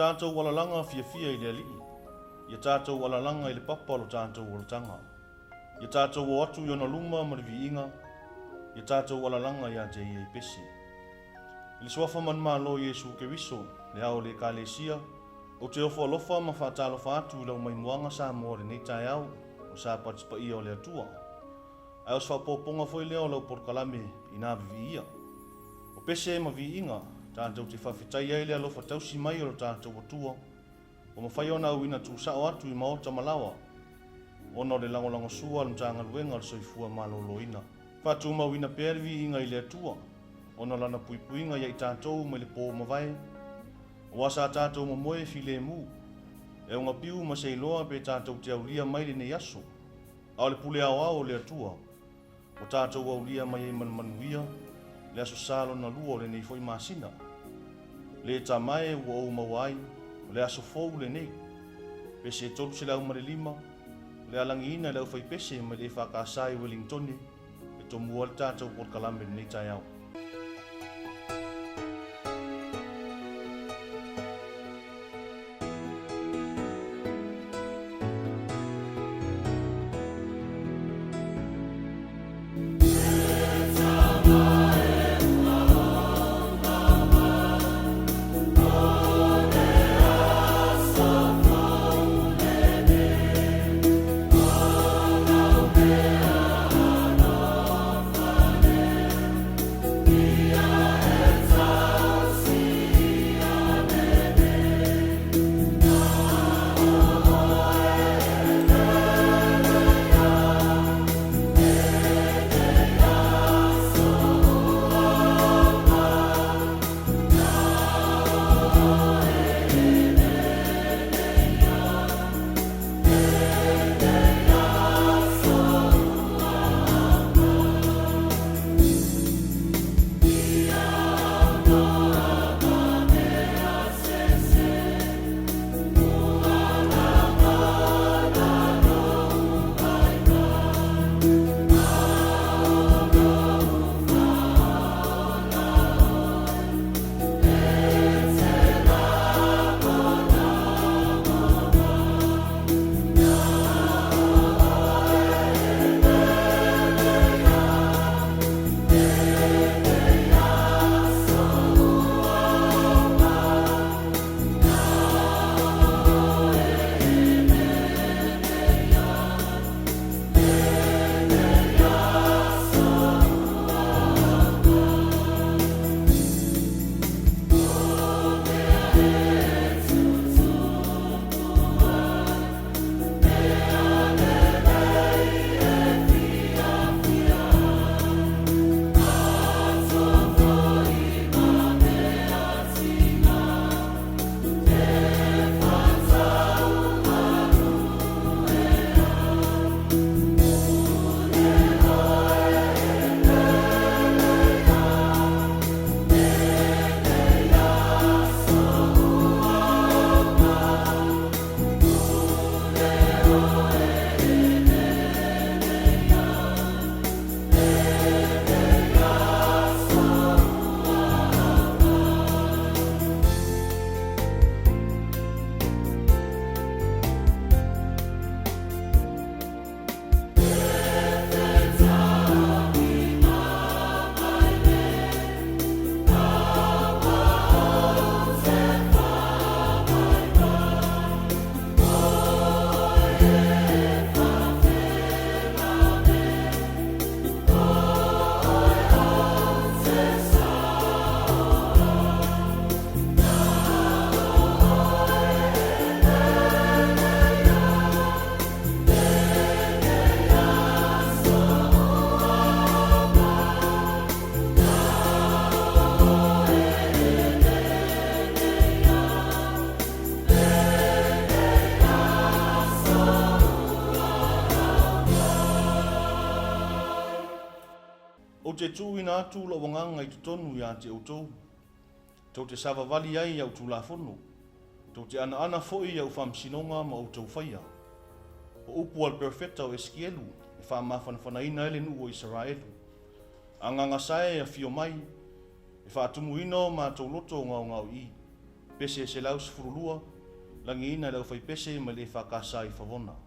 tatou alalaga fiafia i le Alii, ia tatou alalaga i le papa o lo tatou olataga. Ia tatou o atu i ona luma ma le viiga, ia tatou alalaga ia te ia i pese. I le Suafa manumalo o Iesu Keriso, le Ao o le Ekalesia, ou te ofo alofa ma faatalofa atu i lau maimoaga Samoa i lenei taeao o le Sapati Paia o le Atua. Ae o se faaopoopoga foi lea o lau polokalame inā viviia. O pese ma viiga, tatou te faafetai ai le alofa tausi mai o lo tatou Atua, ua mafai ona auina tuusao atu i maota ma laoa, ona o le lagolagosua a le Matagaluega o le Soifua Maloloina. Faatumauina pea le viiga i le Atua, ona o Lana puipuiga ia i tatou mai le po mavae, aua sa tatou momoe filemu, e augapiu ma se iloa pe tatou te aulia mai lenei aso. A o le pule aoao o le Atua, ua tatou aulia mai ai ma le manuia le Aso Sa lona lua o lenei foi masina. Le tamae ua ou maua ai, o le aso fou lenei. Pese 305, o le alagiina e le aufaipese mai le EFKS i Wellingtone e tomua ai le tatou polokalame i lenei taeao. Ou te tuuina atu lou agaga i totonu ia te outou, tou te savavali ai i au Tulafono, tou te anaana foi i au faamasinoga ma outou faia. O upu a le Perofeta o Esikielu e faamafanafanaina ai le nuu o Isaraelu. Agaga sae e afio mai, e faatumuina o matou loto gaogaoii. Pese 112, Lagiina e le aufaipese mai le EFKS i Favona.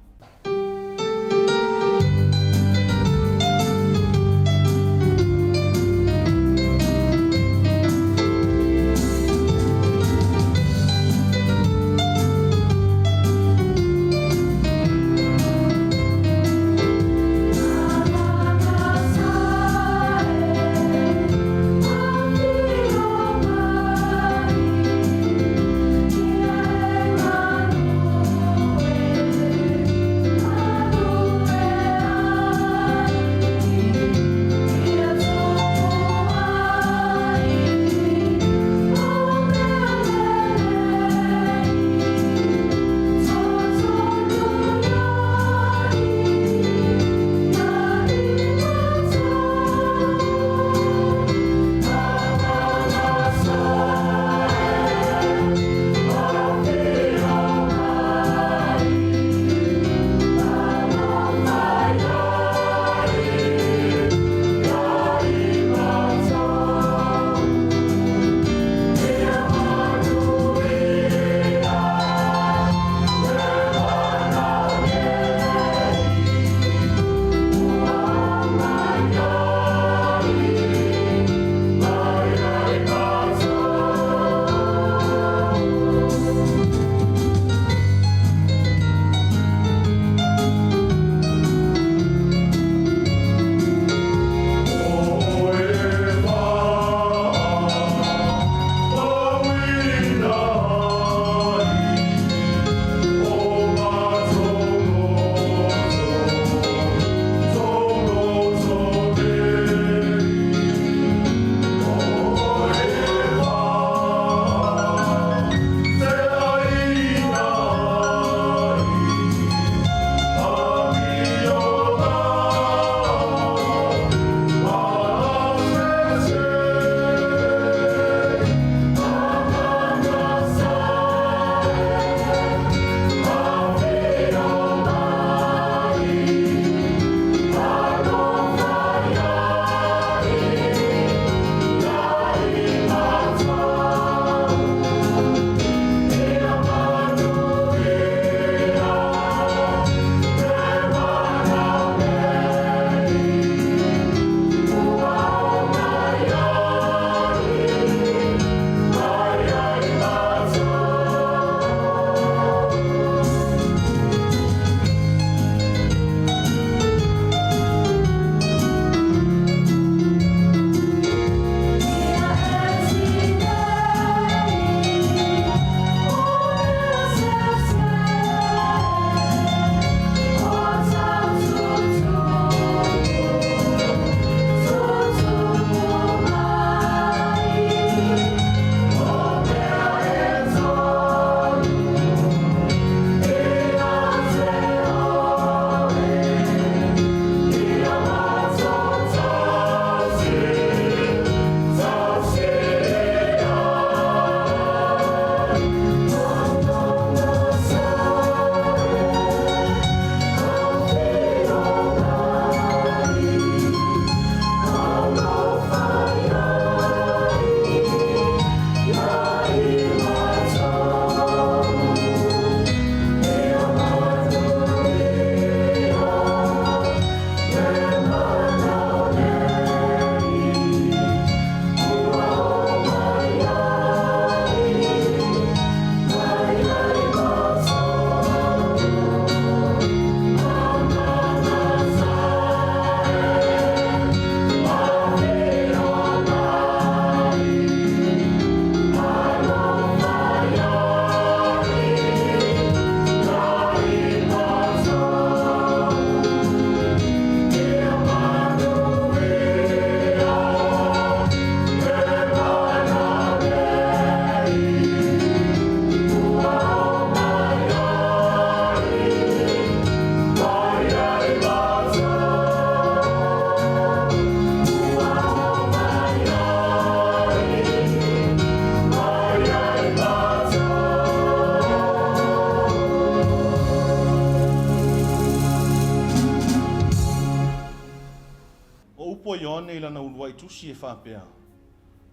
O upu a Ioane i lana uluai tusi e faapea,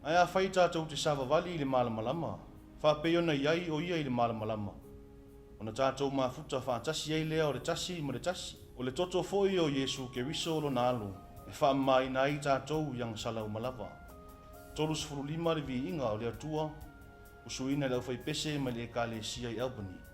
Ae afai tatou te savavali i le malamalama? Faapei ona i ai o Ia i le malamalama, ona tatou mafuta faatasi ai lea o le tasi ma le tasi. O le toto foi o Iesu Keriso lona Alo e faamamaina ai tatou i agasala uma lava. 35 le Viiga o le Atua, usuina e le aufaipese mai le Ekalesia i Albany.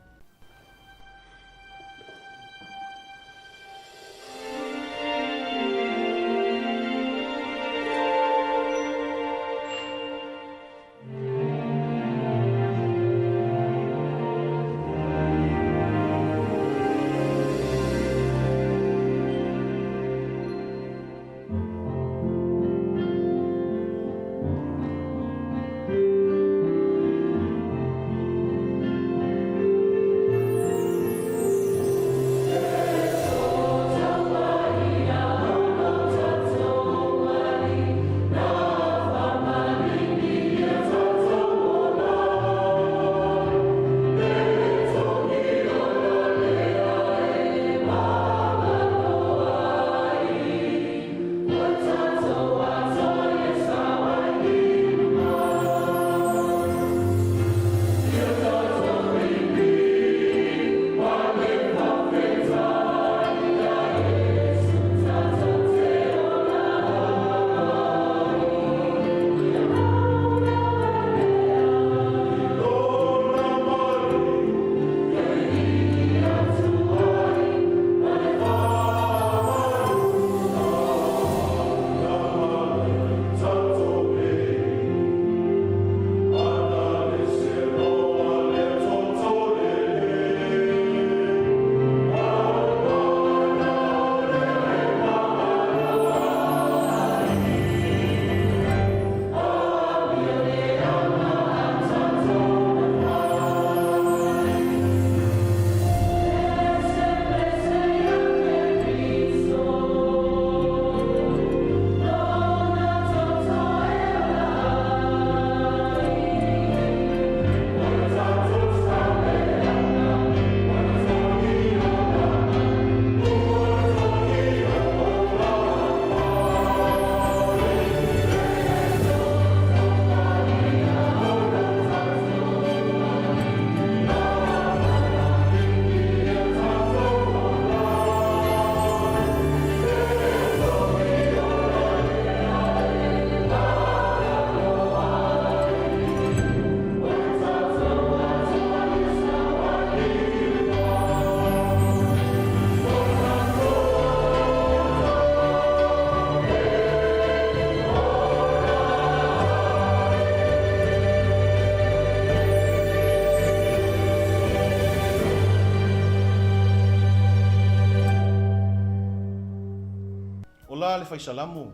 O la le Faisalamo,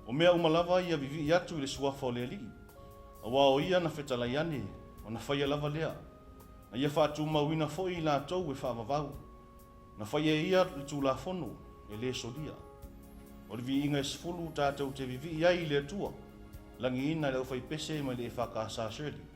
O mea uma lava ia vivii atu i le suafa o le Alii, aua o ia na fetalai ane, ona faia lava lea. Na ia faatumauina foi i latou e faavavau. Na fai e ia le Tulafono, e le solia. O le viiga e sefulu tatou te vivii ai i le Atua, lagiina e le aufaipese mai le EFKS Shirley.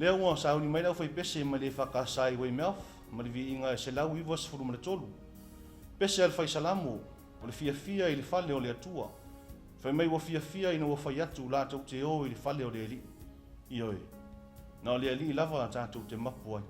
Lea ua sauni mai le aufaipese mai le EFKS i Weymouth ma le viiga e 193. Pese a le Fai Salamo, o le fiafia i le fale o le Atua. Fai mai ua fiafia ina ua fai atu latou te o i le fale o le Alii. Ioe, na o le Alii lava tatou te mapu ai.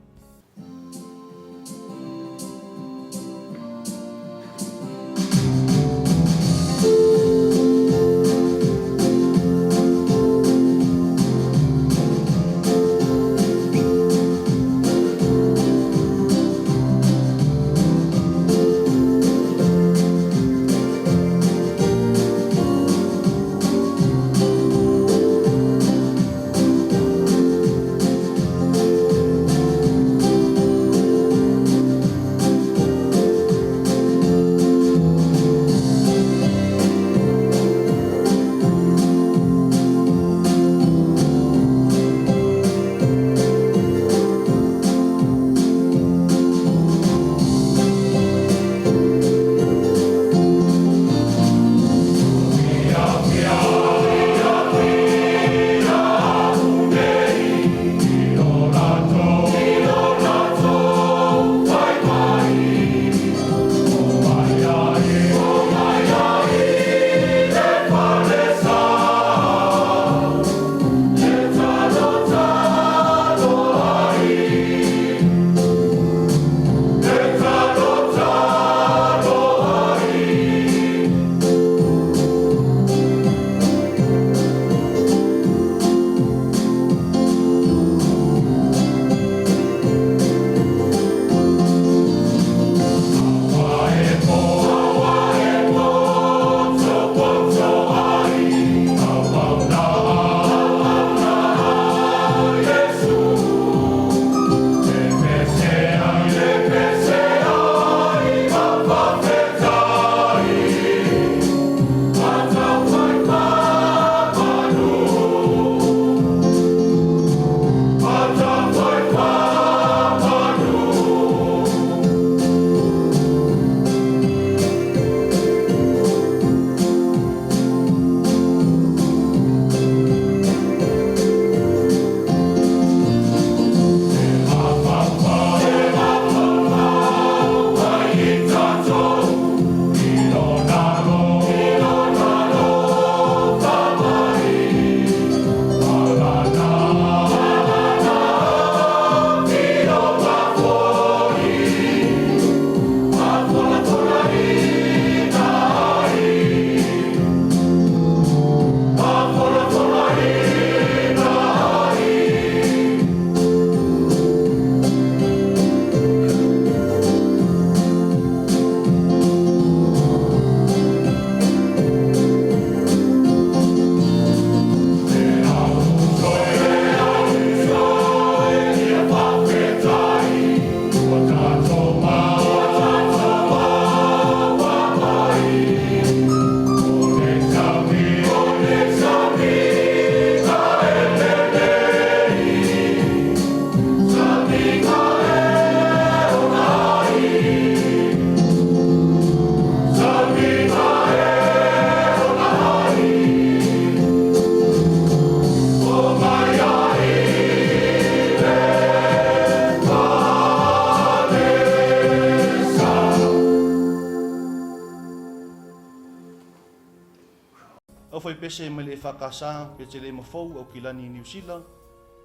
Aufaipese mai le EFKS Petelema Fou Aukilani Niu Sila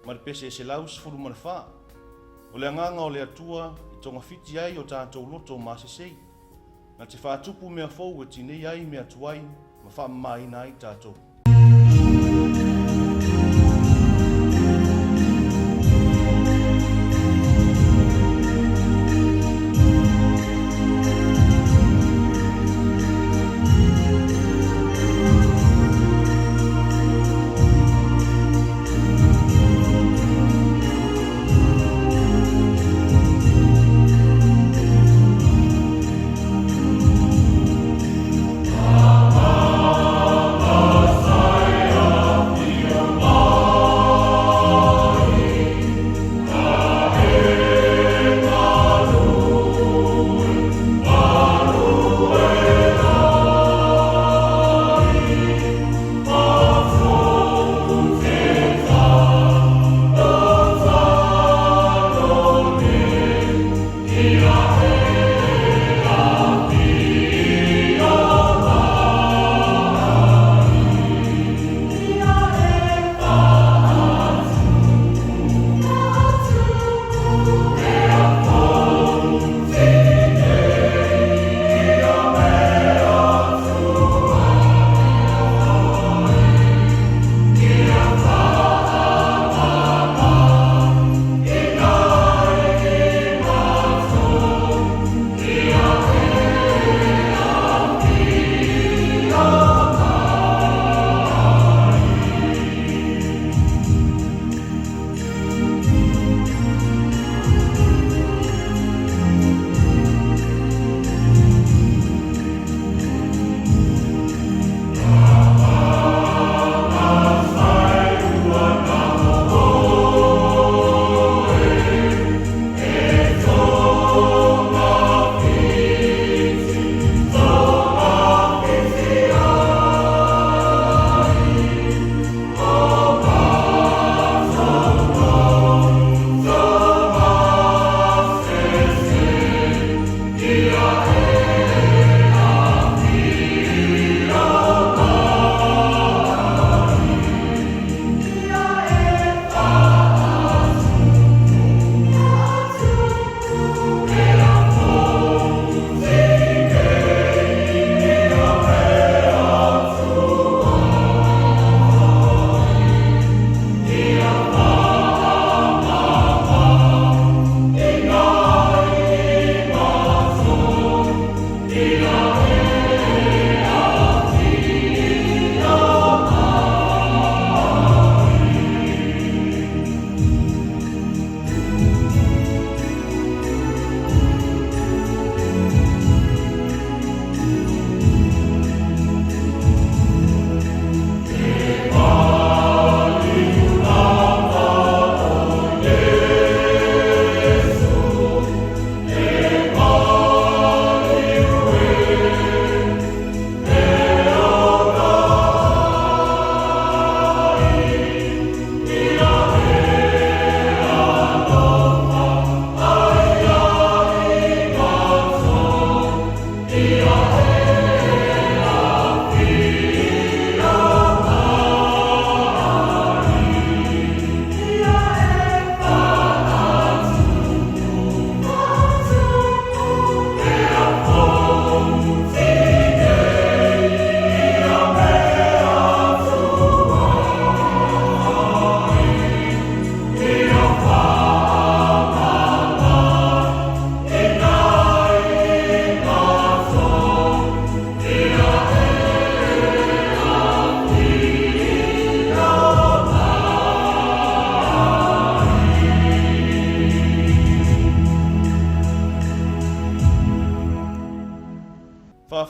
ma le pese e 114. O le agaga o le Atua e togafiti ai o tatou loto masesei, na te faatupu mea fou e tinei ai mea tuai ma faamamaina ai tatou.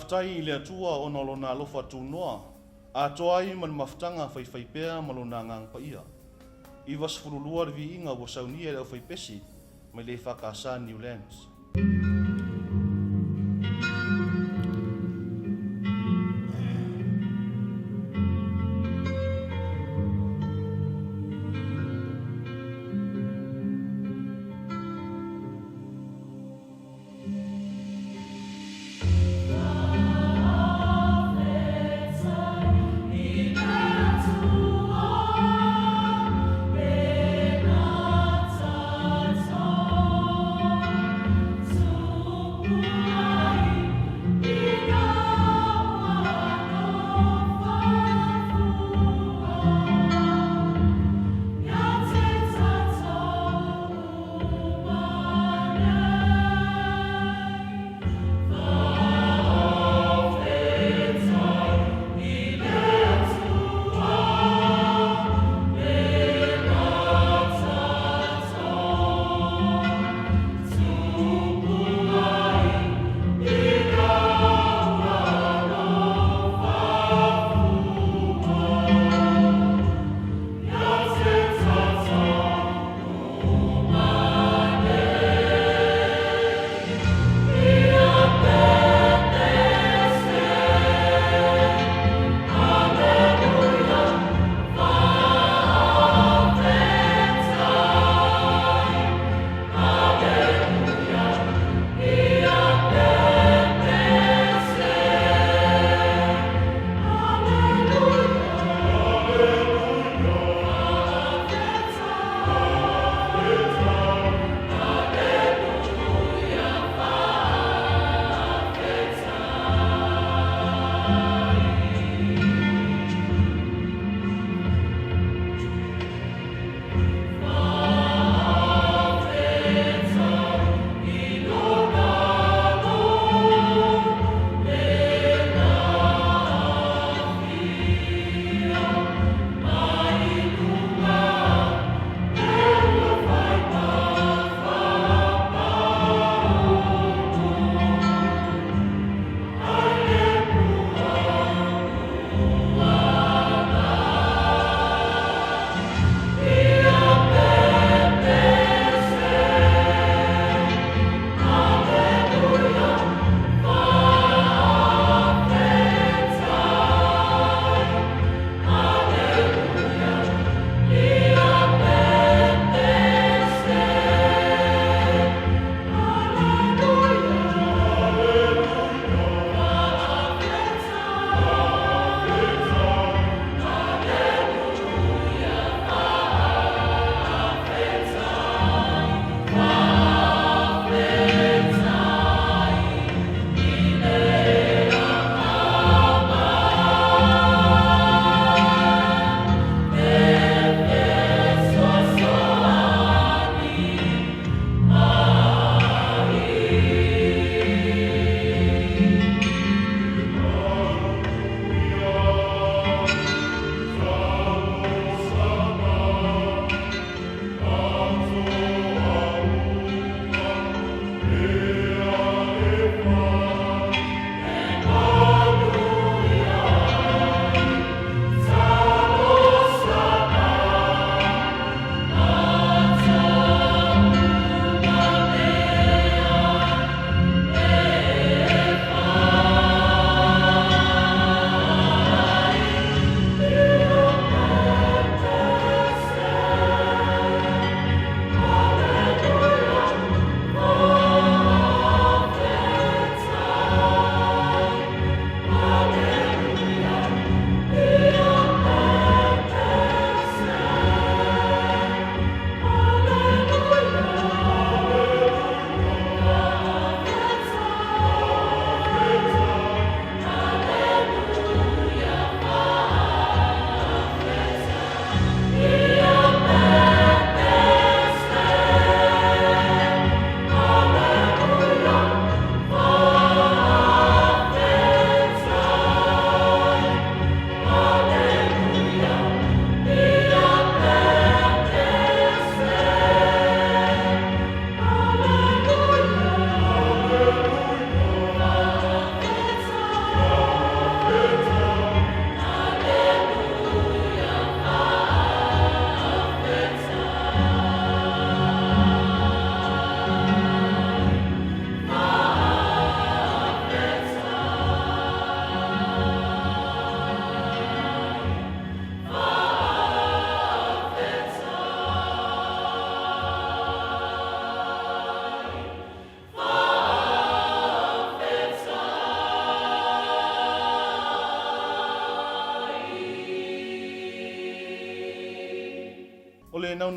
Faafetai i le Atua ona o Lona alofa tunoa, atoa ai ma le mafutaga faifaipea ma Lona Agaga Paia. 92 le viiga ua saunia e le aufaipesi mai le EFKS Niulands.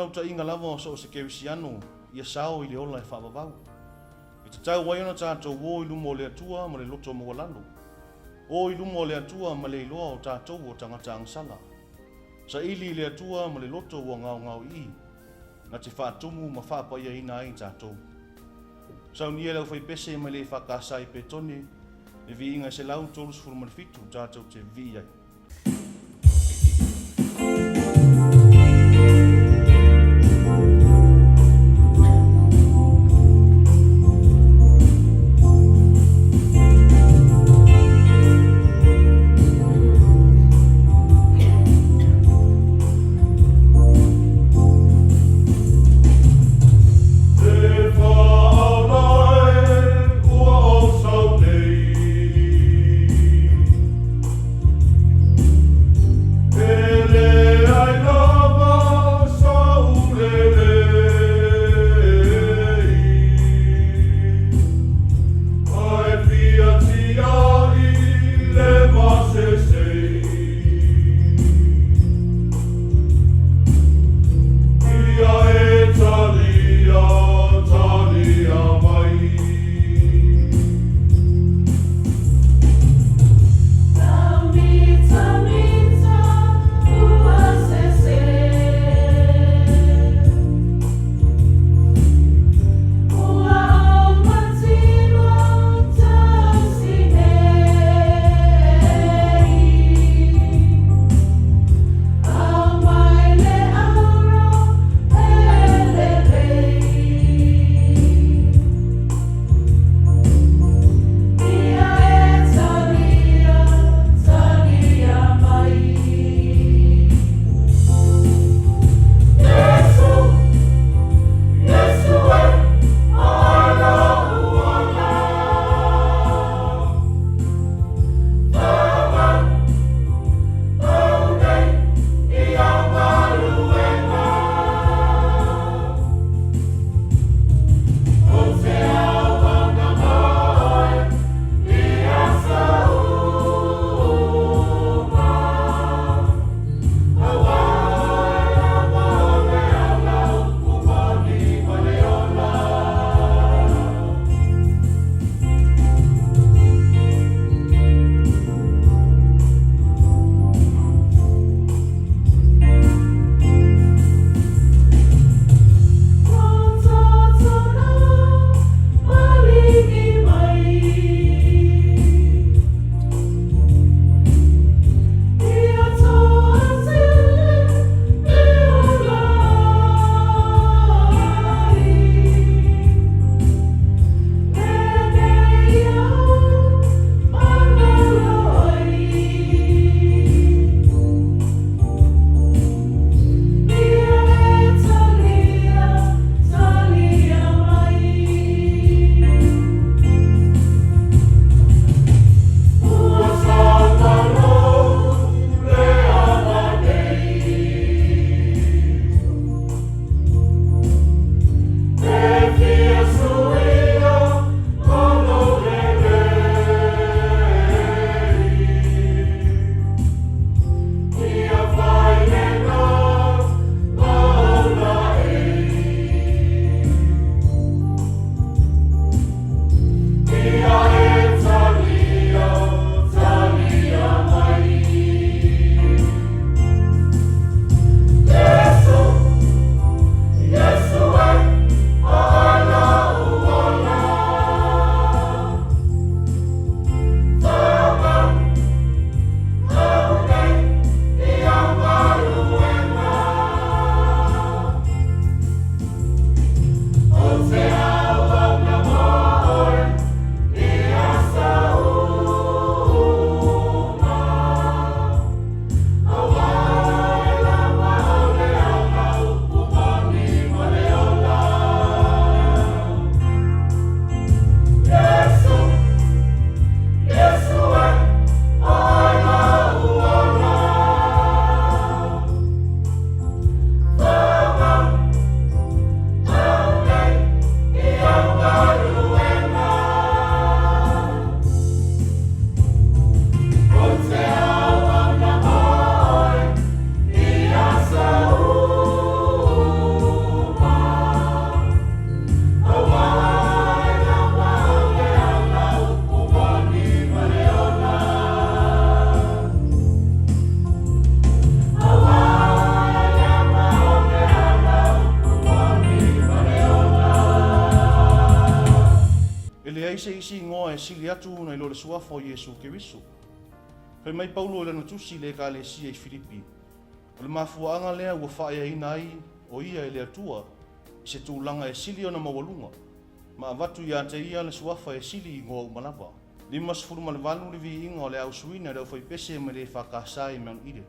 naunautaiga lava o so o se kerisiano ia sao i le ola e faavavau. E tatau ai ona tatou o i luma o le Atua ma le loto maualalo. O i luma o le Atua ma le iloa o tatou o tagata agasala. Saili i le Atua ma le loto ua gaogaoii, na te faatumu ma faapaiaina ai tatou. Saunia e le aufaipese mai le EFKS i Petone le viiga e 137 tatou te vivii ai. leai se isi igoa e sili atu nai lo le Suafa o Iesu Keriso. Fai mai Paulo i lana tusi i le Ekalesia i Filipi, O le mafuaaga lea ua faaeaina ai o ia e le Atua i se tulaga e sili ona maualuga, ma avatu ia te ia le Suafa e sili i igoa uma lava. 58 le viiga o le au suina i le aufaipese mai le EFKS i Mount Eden.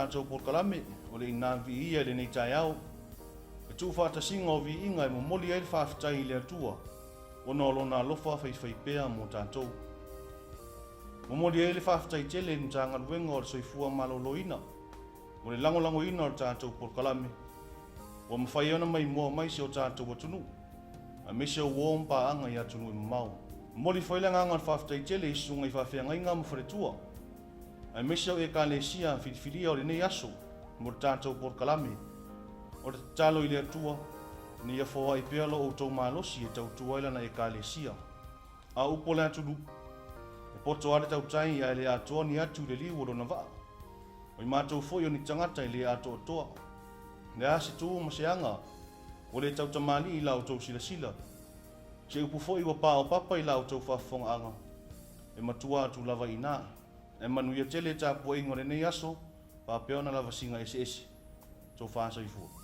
tatou polokalame o le Inā Viia i lenei taeao, le tuufaatasiga o viiga e momoli ai le faafetai i le Atua ona o Lona alofa faifaipea mo tatou. Momoli ai le faafetai tele i le Matagaluega o le Soifua Maloloina mo le lagolagoina o le tatou polokalame ua mafai ai ona maimoa mai si o tatou atunuu aemaise o uo ma paaga i atunuu e mamao. Momoli foi le agaga o le faafetai tele i susuga i faafeagaiga ma faletua aemaise o Ekalesia filifilia o lenei aso mo le tatou polokalame. O le tatalo i le Atua ina ia foai pea lo outou malosi e tautua ai Lana Ekalesia. A o upu a le atunuu, e poto lava le tautai ae le atoa ni atu i le liu o lona vaa. O i matou foi o ni tagata e le atoatoa. O le a se tu ma se aga ua le tautamalii i la outou silasila? Se upu foi ua paopapa i la outou faafofogaaga, e matua atu lava i ina. Ae manuia tele tapuaiga o lenei aso, faapea ona lavasiga eseese. Tofa soifua.